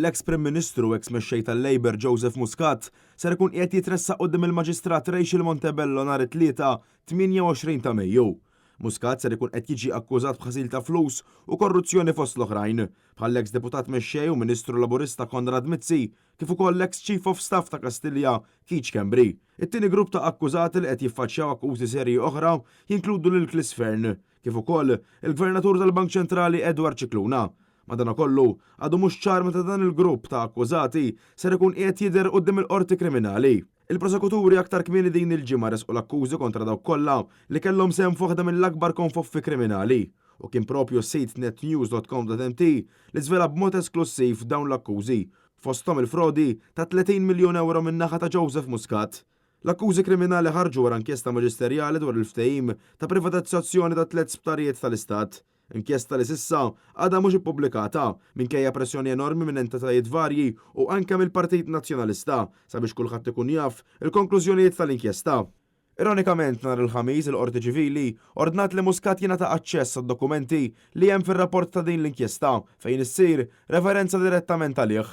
L-eks Prim Ministru u eks Mexxej tal-Labour Joseph Muscat ser ikun qiegħed jitressaq quddiem il-Maġistrat Rachel Montebello nhar it-Tlieta, 28 ta' Mejju. Muscat ser ikun qed jiġi akkużat b'ħasil ta' flus u korruzzjoni fost l-oħrajn, bħall-eks Deputat Mexxej u Ministru Laburista Konrad Mizzi, kif ukoll l-eks Chief of Staff ta' Kastilja Keith Schembri. It-tieni grupp ta' akkużati li qed jiffaċċjaw akkużi serji oħra jinkludu lil Chris Fearne, kif ukoll il-Gvernatur tal-Bank Ċentrali Edward Scicluna. Madanakollu, għadu mhux ċar meta dan il-grupp ta' akkużati ser ikun qiegħed jidher quddiem il-Qorti Kriminali. Il-prosekuturi aktar kmieni din il-ġimgħa resqu l-akkużi kontra dawk kollha li kellhom sehem f'waħda mill-akbar konfoffi kriminali u kien propju s-sit netnews.com.mt li żvela b'mod esklussiv dawn l-akkużi, fosthom il-frodi ta' 30 miljun ewro min-naħa ta' Joseph Muscat. L-akkużi kriminali ħarġu wara inkjesta maġisterjali dwar il-ftehim ta' privatizzazzjoni ta' tliet sptarijiet tal-Istat. Inkjesta li s'issa għadha mhux ippubblikata minkejja pressjoni enormi minn entitajiet varji u anke mill-Partit Nazzjonalista sabiex kulħadd ikun jaf il-konklużjonijiet tal-inkjesta. Ironikament, nhar il-Ħamis il-Qorti Ċivili ordnat li Muscat jingħata aċċess għad-dokumenti li hemm fir-rapport ta' din l-inkjesta fejn issir referenza direttament għalih.